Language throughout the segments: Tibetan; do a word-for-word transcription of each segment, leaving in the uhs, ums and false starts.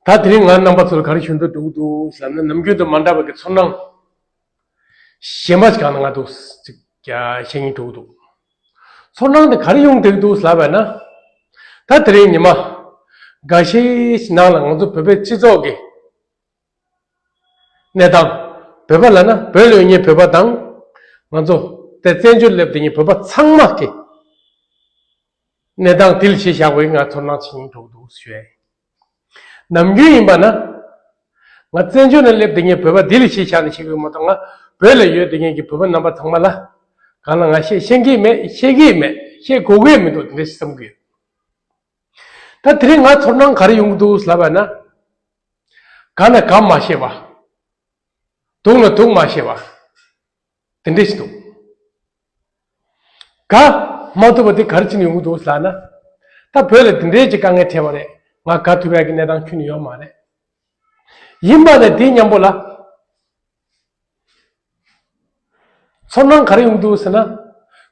ད་དེ་རིང་ང་རྣམ་པ་ཚོར་ག་རེ་ཞུ་འདོད་འདུག་འདུག་ཟེར་ན། ནམ་རྒྱུན་དང་མ་འདྲ་བའི་གི་ཚོར་སྣང་གཞན་པ་ཞིག་གང་ན་ང་འདུག་ཅིག་བཤད་སྙིང་འདོད་འདུག་ཚོར་སྣང་དེ་ག་རེ་ཡོང་བསྡད་འདུག་ལབ་པ་ན། ད་དེ་རིང་ཉི་མ་འགའ་ཤས་ནང་ལ་ང་ཚོ་བོད་པའི་སྤྱི་ཚོགས་ཀྱི་གནས་སྟངས། བོད་པ་ལབ་ན་བོད་ལ་ཡོད་མཁན་བོད་པ་དང་། ང་ཚོ་དེ་བཙན་བྱོལ་སླེབས་བསྡད་མཁན་བོད་པ་ཚང་མ་གི་གནས་སྟངས་དེ་ལ་གཞི་བཞག་པའི་ང་ཚོར་སྣང་བྱེད་སྙིང་འདོད་འདུག་ཞུ་ཡ་ཡིན། ནམ་རྒྱུན་ཡིན་པ་ན། ང་བཙན་བྱོལ་ནང་སླེབས་བསྡད་མཁན་བོད་པ་འདི་ལ་གཞི་བཞག་ནས་བཤད་ཀྱི་ཡོད་མ་གཏོགས། ང་བོད་ལ་ཡོད་བསྡད་མཁན་གྱི་བོད་པ་རྣམ་པ་ཚང་མ་ལ་གང་ལ་ང་བཤད་ཤེས་ཀྱི་མེད། ཤེས་ཀྱི་མེད། ཤེས་དགོས་ཀྱི་མི་འདུག་དེ་འདྲ་ཞིག་བསམ་གྱི་ཡོད། ད་དེ་རིང་ང་ཚོར་སྣང་ག་རེ་ཡོང་གི་འདུག་ལབ་པ་ན། གང་ལ་གང་མ་ཤེས་པ། དུག་ལ་དུག་མ་ཤེས་པ། དེ་འདྲ་ཞིག་འདུག་དགའ་མ་ཐུབ་པ་དེ་ག་རེ་བྱས་ནས་ཡོང་གི་འདུག་ལབ་ན། ད་བོད་ལ་དེ་འདྲའི་ཅིག་དཀའ་ངལ་འཕྲད་པ་རེད། ང་དགའ་ཐུབ་ཡག་གི་གནས་སྟངས་ཁྱོན་ནས་ཡོད་མ་རེད། ཡིན་པ་ནས་དེའི་མཉམ་པོ་ལ་ཚོར་སྣང་ག་རེ་ཡོང་གི་འདུག་ཟེར་ན།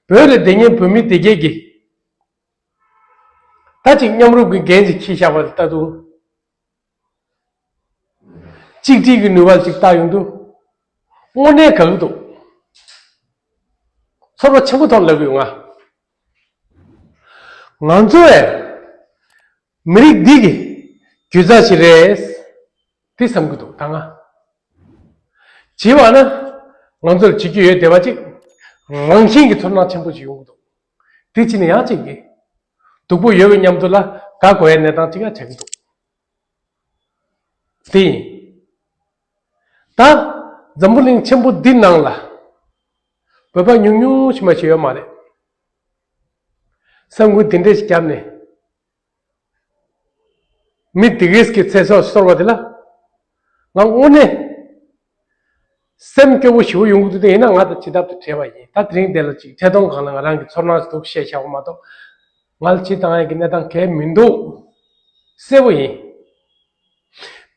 བོད་ལ་བསྡད་མཁན་བོད་མི་དེ་གས་ཀྱིས། ད་ཅིག་མཉམ་རུབ་ཀྱི་འགན་ཅིག་འཁྱེར་བཞག་པ་ལྟ་དུས། གཅིག་སྒྲིལ་གྱི་ནུས་པ་ཅིག་བལྟ་ཡོང་དུས། དངོས་གནས་དགའ་གི་འདུག་ཚོར་བ་ཆེན་པོ་ཐོག་ལབ་ཀྱི་ཡོད་ང་། ང་ཚོ་ཡང་མི་རིགས་འདི་གི་རྒྱུད་རྩ་ཞིག་རེད། དེ་བསམ་གྱི་འདུག་ད་ང་བྱིས་པ་ན་ང་ཚོར་བྱེད་རྒྱུ་ཡོད་བསྡད་པ་ཅིག་རང་བཞིན་གྱི་ཚོར་སྣང་ཆེན་པོ་ཅིག་ཡོང་གི་འདུག་དེ་ཅི་ནས་ཡང་ཅིག་གི་སྡུག་པོ་ཡོད་པའི་མཉམ་དུ་ལ་དགའ་དགོས་ཡའི་གནས་སྟངས་ཅིག་ཡང་ཆགས་ཀྱི་འདུག་དེ་ཡིན། ད་འཛམ་བུ་གླིང་ཆེན་པོ་འདི་ནང་ལ་བོད་པ་ཉུང་ཉུང་ཞིག་མ་ཞིག་ཡོད་མ་རེད། བསམ་ཚུལ་དེ་འདྲ་ཞིག་བརྒྱབ་ནས། མི་དེ་གས་ཀྱི་ཚེ་སྲོག་གསོར་བ་དེ་ལ། ང་དངོས་གནས་སེམས་སྐྱོ་བོ་ཞེ་པོ་ཡོང་གི་འདུག་དེ་ཡིན་ན་ང་དང་ཇི་ལྟར་དུ་བྲལ་བ་ཡིན། ད་དེ་རིང་དེ་ལ་ཅིག་ཐད་གཏོང་སྒང་ལ་ང་རང་གི་ཚོར་སྣང་ཞིག་འདུག་བཤད་བཞག་པ་མ་གཏོགས། ང་ལ་ཇི་བཏང་ཡག་གི་གནས་སྟངས་གང་ཡང་མི་འདུག་གསལ་པོ་ཡིན།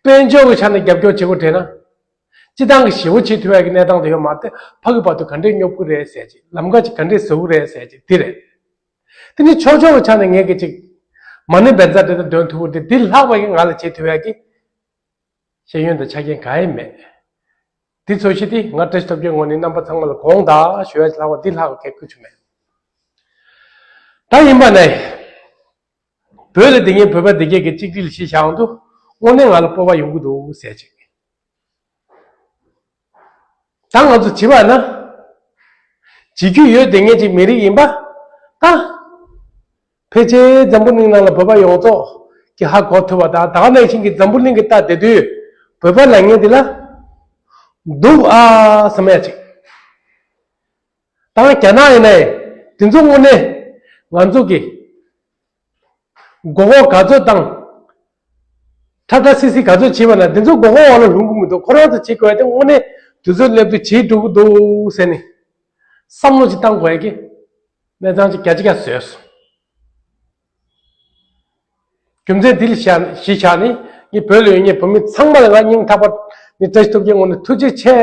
དཔལ་འབྱོར་གྱི་ཆ་ནས་རྒྱབ་སྐྱོར་བྱེད་དགོས་དྲན་ན། སྤྱི་བཏང་གི་ཞེ་པོ་བྱེད་ཐུབ་ཡག་གི་གནས་སྟངས་དེ་ཡོད་མ་རེད། ཕ་གི་བར་དུ་ག་འདྲས་སྙོབ་ཀྱི་རེད་ཟེར་ཅིག་ལམ་ཁ་ཅིག་ག་འདྲས་བཟོ་གི་རེད་ཟེར་ཅིག་དེ་རེད། དེ་ནི་ཕྱོགས་ཕྱོགས་ཀྱི་ཆ་ནས་ངས་ཀྱི་ཅིག་མ་ཎི་བཛྲ་འདྲ་འདོན་ཐུབ་པ་དེ། དེ་ལྷག་པ་གི་ང་ལ་བྱེད་ཐུབ་ཡག་གི་ཤེས་ཡོན་དང་ཆ་རྐྱེན་གང་ཡང་མེད། དེ་ཚོ་ཞིག་དེ་ང་བཀྲ་ཤིས་སྟོབས་རྒྱལ་ངོས་ནས་རྣམ་པ་ཚང་མ་ལ་དགོངས་དག་ཞུ་ཡག་ལྷག་པ་དེ་ལྷག་གི་གལ་ཁུ་ཆུ་མེད། ད་ཡིན་པ་ནས། བོད་ལ་བསྡད་མཁན་བོད་པ་དེ་གས་ཀྱི་གཅིག་སྒྲིལ་ཞིག་བཞག་འདུག་དངོས་གནས་ང་ལ་སྤོབས་པ་ཡོང་གི་འདུག་ཟེར་ཅིག་ད་ང་ཚོ་བྱིས་པ་ན། བྱེད་རྒྱུ་ཡོད་བསྡད་མཁན་ཅིག་མི་རིགས་ཡིན་པ། ད་ཕལ་ཆེར་འཛམ་བུ་གླིང་ནང་ལ་བོད་པ་ཡོངས་རྫོགས་ཀྱིས་ཧ་གོ་ཐུབ་པ་དང་། ད་ག་ནང་བཞིན་གྱི་འཛམ་བུ་གླིང་གི་ལྟ་བསྡད་དུས། བོད་པ་ལབ་མཁན་དེ་ལ་སྡུག་ཨ་བསམ་ཡག་ཅིག་ད་རྒྱ་ནག་ཡིན་ནའི་དེ་ཚོ་དངོས་གནས་ང་ཚོ་གི་མགོ་སྐོར་ག་ཚོད་བཏང་། ཁྲ་ཁྲ་སི་སི་ག་ཚོད་བྱས་པ་ན་དེ་ཚོ་མགོ་སྐོར་འོག་ལ་ལྷུང་གི་མི་འདུག་ཁོ་རང་ཚོ་བྱེད་དགོས་ཡ་དེ་དངོས་གནས་དུས་ཚོད་སླེབས་དུས་བྱེད་འགྲོ་གི་འདུག་ཟེར་ནས་བསམ་བློ་ཅིག་བཏང་དགོས་ཡ་གི་གནས་སྟངས་ཅིག་རྒྱ་ཆེ་རྒྱ་བཟོས་སོང་། རྒྱུ་མཚན་འདི་ལ་བཞག་གཞི་བཞག་ནས་ངས་བོད་ལ་ཡོད་མཁན་བོད་མི་ཚང་མ་ལ་ང་སྙིང་ཐག་པ་ནས་བཀྲ་ཤིས་སྟོབས་རྒྱལ་ངོས་ནས་ཐུགས་རྗེ་ཆེ་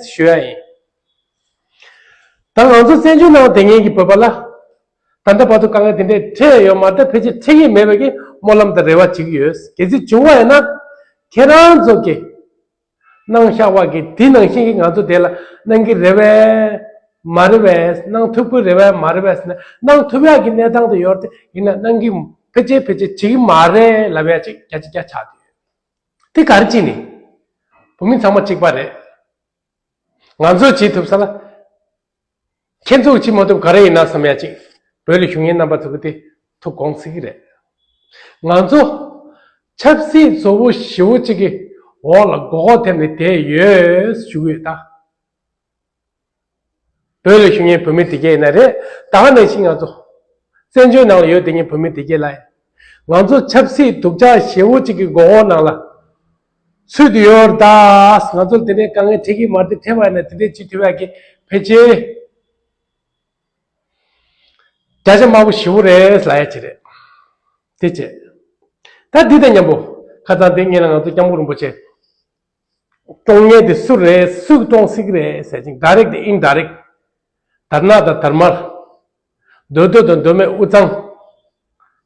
ཞུ་ཡ་ཡིན། ད་ང་ཚོ་བཙན་བྱོལ་ནང་བསྡད་མཁན་གྱི་བོད་པ་ལ། ད་ལྟ་བར་དུ་དཀའ་ངལ་དེ་འདྲས་འཕྲད་ཡོད་མ་རེད། ཕལ་ཆེར་འཕྲད་ཀྱི་མེད་པའི་གི་སྨོན་ལམ་དང་རེ་བ་བྱེད་ཀྱི་ཡོད། གལ་སྲིད་བྱུང་བ་ཡིན་ན། ཁྱེད་རང་ཚོ་གི་གནང་བཞག་པ་གི་དེ་ནང་བཞིན་གྱི་ང་ཚོ་དེ་ལ་གནང་གི་རེད་པས། མ་རེད་པས། གནང་ཐུབ་ཀྱི་རེད་པས། མ་རེད་པས་ཟེར་ན། གནང་ཐུབ་ཡག་གི་གནས་སྟངས་དེ་ཡོད་རེད། ཡིན་ན་གནང་གི་ཕལ་ཆེར་ཕལ་ཆེར་བྱེད་ཀྱི་མ་རེད་ལབ་ཡག་ཅིག་རྒྱ་ཆེ་རྒྱ་ཆགས་བསྡད་ཡོད། དེ་ག་རེ་བྱས་ནས། བོད་མི་ཚང་མ་གཅིག་པ་རེད། ང་ཚོས་བྱེད་ཐུབ་ས་ལ། ཁྱེད་ཚོས་བྱེད་མ་ཐུབ་ག་རེ་ཡིན་ན་བསམ་ཡག་ཅིག་བོད་ལ་བཞུགས་མཁན་རྣམ་པ་ཚོ་གི་དེ་ཐུགས་དགོངས་ཚིག་གི་རེད། ང་ཚོ་ཆབ་སྲིད་བཟོ་བོ་ཞེ་བོ་ཅིག་གི་འོག་ལ་མགོ་སྐོར་ཐེབས་ནས་བསྡད་ཡོད་ཞུ་གི་ཡོད་ད། བོད་ལ་བཞུགས་མཁན་བོད་མི་དེ་གས་ཡིན་ན་རེད། ད་ག་ནང་བཞིན་ང་ཚོ་བཙན་བྱོལ་ནང་ལ་ཡོད་བསྡད་མཁན་བོད་མི་དེ་གས་ལ། ང་ཚོ་ཆབ་སྲིད་སྡུག་ཅག་ཞེ་བོ་ཅིག་གི་མགོ་སྐོར་ནང་ལ་ཚུད་དུ་ཡོད་རེད་ད། ང་ཚོར་དེ་འདྲའི་དཀའ་ངལ་འཕྲད་ཀྱི་མ་རེད། དེ་འཕྲད་པ་ཡིན་ན་དེ་འདྲའི་བྱེད་ཐུབ་ཡག་གི་ཕལ་ཆེར་བརྒྱ་ཆ་དམའ་པོ་ཞེ་བོ་རེད་ལབ་ཡག་ཅིག་རེད། དེ་བྱས། ད་འདི་དང་མཉམ་པོ་ཁ་སང་དེ་སྔོན་ལ་ང་ཚོ་སྐྱབས་མགོན་རིན་པོ་ཆེ། གཏོང་མཁན་དེ་སུ་རེད། སུས་གཏོང་སྲིད་ཀྱི་རེད་ཟེར་ཅིང་། direct དང་indirect། དར་ནག་དང་དར་དམར། མདོ་སྟོད་དང་མདོ་སྨད་དབུས་གཙང་།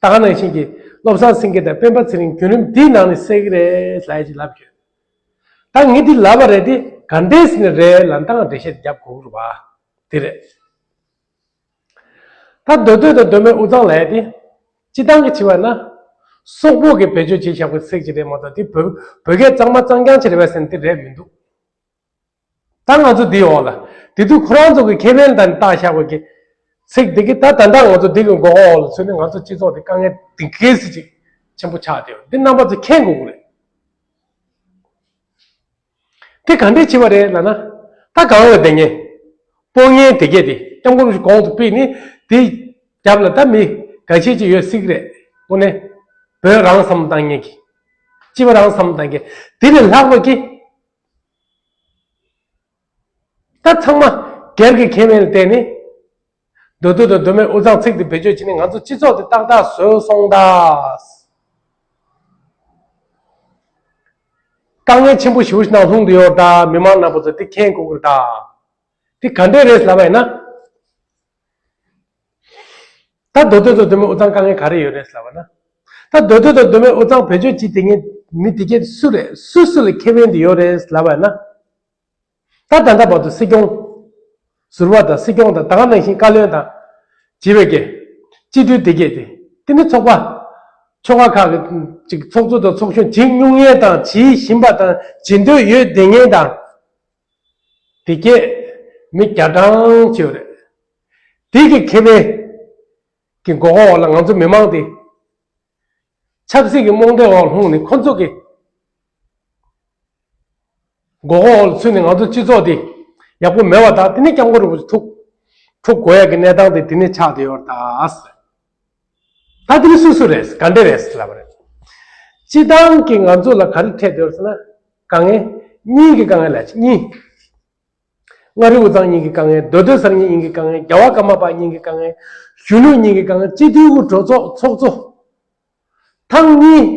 ད་ག་ནང་བཞིན་གྱི་ བློ་བཟང་སེང་གེ་དང་སྤེན་པ་ཚེ་རིང་བརྒྱུད་རིམ་འདིའི་ནང་ནས་གསལ་གི་རེད་ལབ་ཡ་ཅིག་ལབ་ཡོད། ད་ངས་འདི་ལབ་པ་རེད་དེ་ག་འདྲས་ནས་རེད་ལབ་ན་ད་ང་འགྲེལ་བཤད་རྒྱབ་དགོས་ཀྱི་རེད་པ། དེ་རེད། ད་མདོ་སྟོད་དང་མདོ་སྨད་དབུས་གཙང་ལབ་ཡ་དེ། སྤྱིར་བཏང་གི་བྱས་པ་ན། སོག་པོ་གི་བེད་སྤྱོད་བྱས་བཞག་པའི་ཚིག་ཅིག་རེད་མ་གཏོགས་དེ་བོད་བོད་སྐད་གཙང་མ་གཙང་རྐྱང་ཅིག་རེད་པས་ཟེར་ན་དེ་རེད་མི་འདུག་ད་ང་ཚོ་འདིའི་འོག་ལ། དེ་དུས་ཁོ་རང་ཚོ་གི་ཁེ་ཕན་དང་བཏགས་བཞག་པའི་གི་ཚིག་འདི་གི་ད་ད་ལྟ་ང་ཚོ་འདི་གི་མགོ་སྐོར་འོག་ལ་ཚུད་ནས་ང་ཚོ་སྤྱི་ཚོགས་དེ་དཀའ་ངལ་འདི་གལ་སྲིད་ཅིག་ཆེན་པོ་ཆགས་བསྡད་ཡོད། འདི་རྣམ་པ་ཚོ་མཁྱེན་དགོས་ཀྱི་རེད། དེ་ག་འདྲས་བྱས་པ་རེད་ལབ་ན། ད་གང་ལ་བསྡད་མཁན། སྤོ་མཁན་དེ་གས་དེ་སྐྱབས་མགོན་རིན་པོ་ཆེ་གོང་དུ་ཕུད་ནས་དེ་རྒྱབ་ལ་ད་མི་འགའ་ཤས་ཅིག་ཡོད་སྲིད་ཀྱི་རེད། དངོས་གནས་བོད་རང་བསམ་བློ་བཏང་མཁན་གྱི། སྤྱི་པ་རང་བསམ་བློ་བཏང་མཁན། དེ་ལས་ལྷག་པ་གི། ད་ཚང་མ་སྒེར་གྱི་ཁེ་ཕན་ལ་བརྟེན་ནས། མདོ་སྟོད་དང་མདོ་སྨད་དབུས་གཙང་ཚིག་དེ་བེད་སྤྱོད་བྱས་ནས་ང་ཚོ་སྤྱི་ཚོགས་དེ་ཏག་ཏག་བཟོས་སོང་ད། དཀའ་ངལ་ཆེན་པོ་ཞེ་པོ་ཞིག་ནང་ལྷུང་བསྡད་ཡོད་ད། མི་མང་རྣམ་པ་ཚོ་དེ་མཁྱེན་དགོས་ཀྱི་རེད་ད། དེ་ག་འདྲས་རེད་ལབ་པ་ཡིན་ན། ད་མདོ་སྟོད་དང་མདོ་སྨད་དབུས་གཙང་དཀའ་ངལ་ག་རེ་ཡོད་རེད་ལབ་པ་ན། ད་མདོ་སྟོད་དང་མདོ་སྨད་དབུས་གཙང་བེད་སྤྱོད་བྱེད་དེ་ངས་མི་དེ་གས་སུ་རེད། སུ་སུ་ལ་ཁེ་ཕན་དེ་ཡོད་རེད་ལབ་པ་ན། ད་ད་ལྟ་བར་དུ་སྲིད་སྐྱོང་། ཟུར་པ་དང་སྲིད་སྐྱོང་དང་ད་ག་ནང་བཞིན་བཀའ་བློན་དང་། བྱེད་པའི་གི། སྤྱི་འཐུས་དེ་གས་དེ། དེ་ནི་ཚོགས་པ། ཆོལ་ཁ་ཁག་གི་ཅིག་ཚོགས་གཙོ་དང་ཚོགས་གཞོན་བྱེད་མྱོང་མཁན་དང་བྱེད་བཞིན་པ་དང་བྱེད་འདོད་ཡོད་དེ་ངན་དང་། དེ་གས་མི་བརྒྱ་གྲངས་ཅིག་ཡོད་རེད། དེ་གི་ཁེ་ཕན་གྱི་མགོ་སྐོར་འོག་ལ་ང་ཚོ་མི་མང་དེ་ཆབ་སྲིད་ཀྱི་རྨོངས་དད་འོག་ལྷུང་ནས་ཁོ་ཚོ་གི་མགོ་སྐོར་འོག་ལ་ཚུད་ནས་ང་ཚོ་སྤྱི་ཚོགས་དེ་ཡག་པོ་མེད་པ་དང་དེ་ནས་སྐྱབས་མགོན་རིན་པོ་ཆེ་ཐུག་ཐུག་དགོས་ཡག་གི་གནས་སྟངས་དེ་དེ་ནས་ཆགས་བསྡད་ཡོད་རེད་ད། ད་དེ་ནི་སུ་སུ་རེད། ག་འདྲས་རེད་ལབ་པ་རེད། སྤྱི་བཏང་གི་ང་ཚོ་ལ་ག་རེ་འཕྲད་དེ་ཡོད་ཟེར་ན། དཀའ་ངལ་གཉིས་ཀྱི་དཀའ་ངལ་ལ་གཉིས། མངའ་རིས་དབུས་གཙང་གཉིས་ཀྱི་དཀའ་ངལ། མདོ་སྟོད་གསར་རྙིང་གཉིས་ཀྱི་དཀའ་ངལ། རྒྱལ་བ་ཀརྨ་པ་གཉིས་ཀྱི་དཀའ་ངལ། གཞོན་ནུ་གཉིས་ཀྱི་དཀའ་ངལ། སྤྱི་འཐུས་ཀྱི་གྲོས་ཚོགས་ཚོགས་གཙོ། ཐེངས་གཉིས།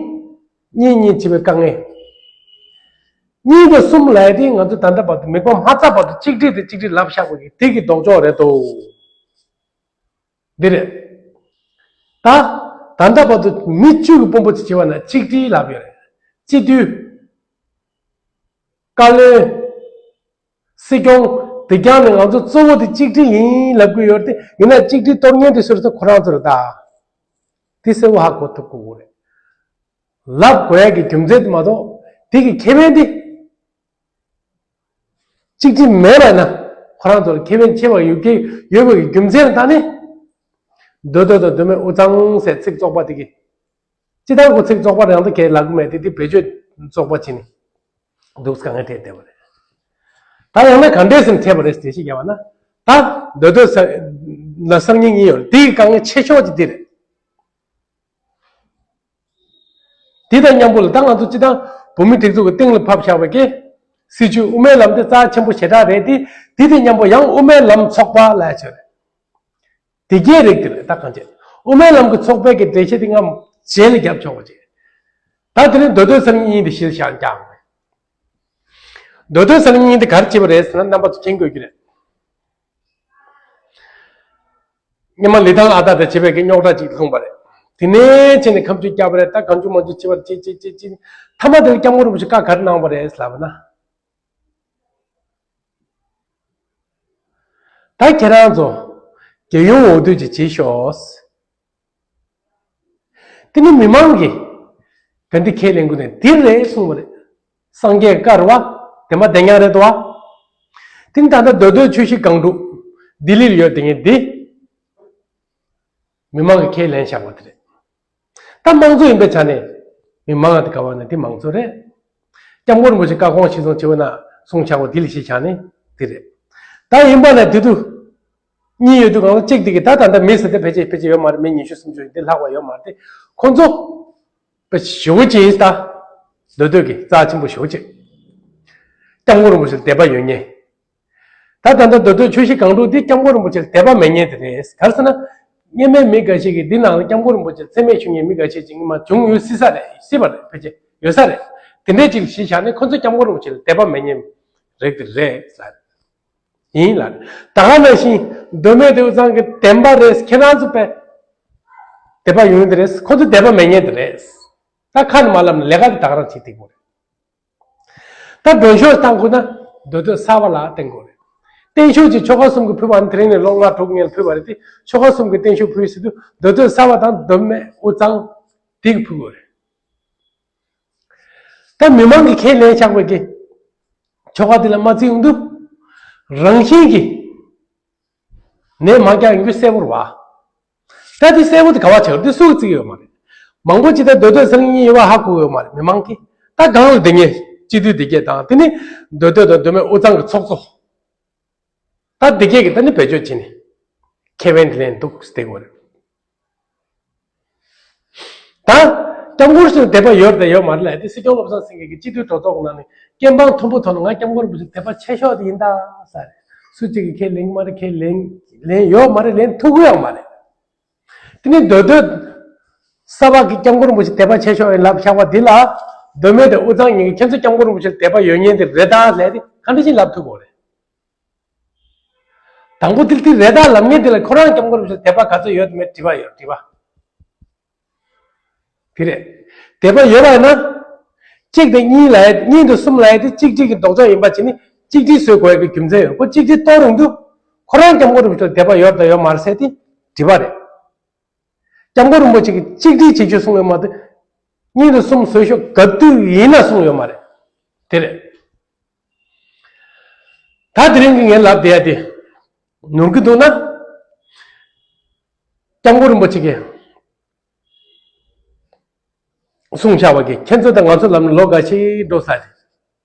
གཉིས་གཉིས་བྱས་པའི་དཀའ་ངལ། གཉིས་དང་གསུམ་ལབ་ཡ་དེ་ང་ཚོ་ད་ལྟ་བར་དུ་མིག་དཔེ་མ་ཚར་བར་དུ་གཅིག་སྒྲིལ་དེ་གཅིག་སྒྲིལ་ལབ་བཞག་པ་གི་དེ་གི་ལྡོག་ཕྱོགས་རེད་དོ། འདི་རེད། ད། ད་ལྟ་བར་དུ་མི་བཅུ་གི་དཔོན་པོ་ཅིག་བྱས་པ་ན་གཅིག་སྒྲིལ་ལབ་ཡོད་རེད། སྤྱི་འཐུས། བཀའ་བློན། སྲིད་སྐྱོང་། དེ་རྐྱང་ནས་ང་ཚོ་གཙོ་བོ་དེ་གཅིག་སྒྲིལ་ཡིན་ལབ་དགོས་ཡོད་རེད་དེ་ཡིན་ན་གཅིག་སྒྲིལ་གཏོར་མཁན་དེ་སུ་རེད་ཟེར་ཁོ་རང་ཚོ་རེད་ད། དེ་གསལ་པོ་ཧ་གོ་ཐུབ་དགོས་རེད། ལབ་དགོས་ཡ་གི་རྒྱུ་མཚན་དེ་མ་གཏོགས་དེ་གི་ཁེ་ཕན་དེ། གཅིག་གཅིག་མེད་པ་ན་ཁོ་རང་ཚོར་ཁེ་ཕན་ཆེ་བ་ཡོད་ཀྱི་ཡོད་པ་གི་རྒྱུ་མཚན་ལ་བལྟས་ནས། མདོ་སྟོད་དང་མདོ་སྨད་དབུས་གཙང་ཟེར་ཚིག་བཙོག་པ་དེ་གི། སྤྱི་བཏང་ཁོ་ཚིག་བཙོག་པ་རང་དུ་གས་ལབ་གི་མེད་དེ་དེ་བེད་སྤྱོད་བཙོག་པ་བྱས་ནས་འདུག་ག་ངས་དྲན་བསྡད་པ་རེད། ད་ཡང་ན་ག་འདྲས་སེམས་ཐེབས་པ་རེད་ཟེར་ཞིག་ཡ་བ་ན། ད་མདོ་སྟོད་ས་ན་གསར་རྙིང་གཉིས་ཡོད་རེད། དེའི་དཀའ་ངལ་ཆེ་ཤོས་ཀྱི་དེ་རེད། དེ་དང་མཉམ་པོ་ལ་ད་ང་ཚོ་སྤྱི་བཏང་བོད་མི་སྒྲིག་འཛུགས་ཀྱི་སྟེང་ལ་ཕབ་བཞག་པའི་གི་སྲིད་བྱུས་དབུ་མའི་ལམ་དེ་རྩ་ཆེན་པོ་ཞེ་དྲག་རེད་དེ། དེ་དང་མཉམ་པོ་ཡང་དབུ་མའི་ལམ་ཚོགས་པ་ལབ་ཡ་ཆོས་རེད། དེ་གས་རིགས་དེ་རེད་ད་གང་བྱེད། དབུ་མའི་ལམ་གྱི་ཚོགས་པའི་གི་འགྲེལ་བཤད་དེ་ངམ་རྗེས་ལ་རྒྱབ་ཆོག་པ་བྱེད། ད་དེ་རིང་མདོ་སྟོད་གསར་རྙིང་གཉིས་དེ་གཞིར་བཞག་ཀྱང་། མདོ་སྟོད་གསར་རྙིང་གཉིས་དེ་ག་རེ་བྱེད་པ་རེད་ཟེར་ན་རྣམ་པ་ཚོ་མཁྱེན་དགོས་ཀྱི་རེད། སྔོན་མ་ལི་ཐང་ཨ་སྟག་དང་བྱེད་པའི་གི་རྙོག་དྲ་ཅིག་ལྷུང་བ་རེད། དེ་ནས་ཕྱིན་ནས་ཁ་མཆུ་བརྒྱབ་པ་རེད། ད་གང་བྱུང་མང་བྱུང་བྱེད་པ་རེད། ཅི་ཅི་ཅི་ཅི། མཐའ་མ་དེར་སྐྱབས་མགོན་རིན་པོ་ཆེ་བཀའ་ག་རེ་གནང་བ་རེད་ལབ་པ་ན། ད་ཁྱེད་རང་ཚོ་རྒྱལ་ཡོངས་འོས་བསྡུ་ཅིག་བྱེད་ཤོག། དེ་ནི་མི་མང་གིས་ག་འདི་ཁས་ལེན་དགོས་ནས་འདིར་རེད་གསུངས་པ་རེད། སངས་རྒྱས་བཀའ་རེད་བ། བདེན་པ་བདེན་ཡག་རེད་དོ། དེ་ནི་ད་ལྟ་མདོ་སྟོད་ཆུ་བཞི་སྒང་དྲུག་ལྡི་ལིར་ཡོད་དེ་ངས་འདི་མི་མང་གིས་ཁས་ལེན་བཞག་པ་དེ་རེད། ད་དམངས་གཙོ་ཡིན་པའི་ཆ་ནས་མི་མང་དེ་ག་བ་ན་དེ་མང་གཙོ་རེད། སྐྱབས་མགོན་རིན་པོ་ཆེ་བཀའ་དགོངས་གཞིར་བཟུང་བྱས་པ་ན་གསུངས་བཞག་པ་དེ་ལ་གཞི་བཞག་ནས་དེ་རེད། ད་ཡིན་པ་ན་དེ་དུས། གཉིས་ཡོད་དུས་གང་ལ་གཅིག་དེ་གི་ད་ད་ལྟ་མི་ཟེར་དེ་ཕལ་ཆེར་ཕལ་ཆེར་ཡོད་མ་རེད། མི་ཉི་ཤུ་སུམ་ཅུ་ཡིན་དེ་ལྷག་པ་ཡོད་མ་རེད་དེ། ཁོང་ཚོ་དཔེ་ཞེ་པོ་ཅིག་ཡིན་ད། མདོ་སྟོད་ཀྱི་རྩ་ཆེན་པོ་ཞེ་པོ་ཅིག་སྐྱབས་མགོན་རིན་པོ་ཆེ་ལ་དད་པ་ཡོད་མཁན། ད་ད་ལྟ་མདོ་སྟོད་ཆུ་བཞི་སྒང་དྲུག་འདི་སྐྱབས་མགོན་རིན་པོ་ཆེ་ལ་དད་པ་མེད་མཁན་དེ་རེད། ག་རེ་ཟེར་ན། སྔོན་མའི་མི་འགའ་ཤས་ཀྱིས་འདི་ནང་ལ་སྐྱབས་མགོན་རིན་པོ་ཆེ་ལ་མཚན་སྨད་ཞུ་མཁན་མི་འགའ་ཤས་ཅིག་སྔོན་མ་བྱུང་ཡོད་སྲིད་ས་རེད། སྲིད་པ་རེད། ཕལ་ཆེར་ཡོད་ས་རེད། དེ་འདྲས་ཅིག་གཞི་བཞག་ནས་ཁོ་ཚོ་སྐྱབས་མགོན་རིན་པོ་ཆེ་ལ་དད་པ་མེད་མཁན་རིགས་དེ་རེད་ཟེར། ཡིན་ལ། ད་ག་ནང་བཞིན་མདོ་སྨད་དེ་དབུས་གཙང་གི་བདེན་པ་རེད། ཁྱེད་རང་ཚོ་དཔེ་ དད་པ་ཡོད་དེ་རེད། ཁོ་ཚོ་དད་པ་མེད་མཁན་དེ་རེད། ད་ཁ་ནས་མ་ལབ་ནས་ལས་ཀ་དེ་ད་ག་རང་བྱེད་ཐུབ་ཀྱི་རེད། ད་མགྲོན་ཤོག་བཏང་དགོས་ན་མདོ་སྟོད་གསར་པ་ལ་བཏང་དགོས་རེད། བརྟན་བཞུགས་ཀྱི་ཆོལ་ཁ་གསུམ་གྱིས་ཕུལ་བ་ནི་དེ་རིང་ནས་ལོ་ལྔ་དྲུག་སྔོན་ལ་ཕུལ་བ་རེད་དེ། ཆོལ་ཁ་གསུམ་གྱིས་བརྟན་བཞུགས་ཕུལ་ཟེར་དུས་མདོ་སྟོད་གསར་པ་དང་མདོ་སྨད་དབུས་གཙང་དེ་གིས་ཕུལ་དགོས་རེད། ད་མི་མང་གིས་ཁས་ལེན་བཞག་པའི་གི་ཆོལ་ཁ་དེ་ལ་མ་བརྩི་ཡོང་དུས། རང་བཞིན་གྱིས་ནད་མ་རྒྱག་ཡོང་རྒྱུ་གསལ་པོ་རེད་བ། ད་དེ་གསལ་པོ་དེ་ག་བ་ཆགས་རེད། དེ་སུ་གིས་བརྩི་གི་ཡོད་མ་རེད། མང་པོ་ཅིག་ད་མདོ་སྟོད་ཟེར་མཁན་ཡོད་པ་ཧ་གོ་གི་ཡོད་མ་རེད། མི་མང་གིས་ད་སྒང་ལ་བསྡད་མཁན་སྤྱི་འཐུས་དེ་གས་དང་། དེ་ནི་མདོ་སྟོད་དང་མདོ་སྨད་དབུས་གཙང་གི་ཚོགས་གཙོ། ད་འདི་གས་ཀྱིས་ད་ནི་བེད་སྤྱོད་བྱས་ནས་ཁེ་ཕན་དེ་ལེན་འདུག་བསྡད་ཀྱི་ཡོད་རེད། ད་སྐྱབས་མགོན་ཞིག་ལ་དད་པ་ཡོད་དང་ཡོད་མ་རེད་ལབ་ཡ་དེ། སྲིད་སྐྱོང་བློ་བཟང་སེང་གེ་གིས་སྤྱི་འཐུས་གྲོས་ཚོགས་ནང་ནས་སྐད་འབངས་མཐོན་པོ་ཐོག་ནས་ང་སྐྱབས་མགོན་རིན་པོ་ཆེ་དད་པ་ཆེ་ཤོས་དེ་ཡིན་ད་ཟེར། སུ་གཅིག་གིས་ཁས་ལེན་གྱི་མ་རེད། ཁས་ལེན་ལེན་ཡོད་མ་རེད། ལེན་ཐུབ་ཀྱི་ཡོད་མ་རེད། དེ་ནས་མདོ་སྟོད་གསར་པ་གིས་སྐྱབས་མགོན་རིན་པོ་ཆེ་དད་པ་ཆེ་ཤོས་ཡིན་ལབ་བཞག་པ་འདི་ལ། མདོ་སྨད་དང་དབུས་གཙང་གཉིས་ཀྱིས་ཁྱེད་ཚོ་སྐྱབས་མགོན་རིན་པོ་ཆེ་ལ་དད་པ་ཡོད་མཁན་དེ་རེད་ད་ཟེར་ཡ་དེ་ག་འདྲ་ཞིག་ལབ་ཐུབ་དགོས་རེད། དང་པོ་དེ་དེ་རེད་ད་ལབ་མཁན་དེ་ལ་ཁོ་རང་སྐྱབས་མགོན་རིན་པོ་ཆེ་ལ་དད་པ་ག་ཚོད་ཡོད་མེད་དྲི་བ་ཡོད། དྲི་བ་དེ་རེད། དད་པ་ཡོད་པ་ཡིན་ན། གཅིག་དང་གཉིས་ལབ་ཡ། གཉིས་དང་གསུམ་ལབ་ཡ་དེ་གཅིག་སྒྲིལ་གྱི་ལྡོག་ཕྱོགས་ཡིན་པ་བྱས་ནས་གཅིག་སྒྲིལ་བཟོ་དགོས་ཡ་གི་རྒྱུ་མཚན་ཡོད། ཁོ་གཅིག་སྒྲིལ་གཏོང་རུང་དུས་ཁོ་རང་སྐྱབས་མགོན་རིན་པོ་ཆེ་ལ་དད་པ་ཡོད་དང་ཡོད་མ་རེད་ཟེར་དེ་དྲི་བ་རེད། སྐྱབས་མགོན་རིན་པོ་ཆེ་གིས་གཅིག་སྒྲིལ་བྱེད་ཆོག་གསུངས་ཡོད་མ་གཏོགས། གཉིས་དང་གསུམ་བཟོ་ཆོག་ག་དུས་ཡིན་ན་གསུངས་ཡོད་མ་རེད། དེ་རེད། ད་དེ་རིང་གི་ངས་ལབ་བསྡད་ཡ་དེ་ནོར་གྱི་འདུག་ན། སྐྱབས་མགོན་རིན་པོ་ཆེ་གིས་གསུངས་བཞག་པ་གི་ཁྱེད་ཚོ་དང་ང་ཚོ་ལམ་ལོ་འགའ་ཞིག་འགྲོ་ས་རེད།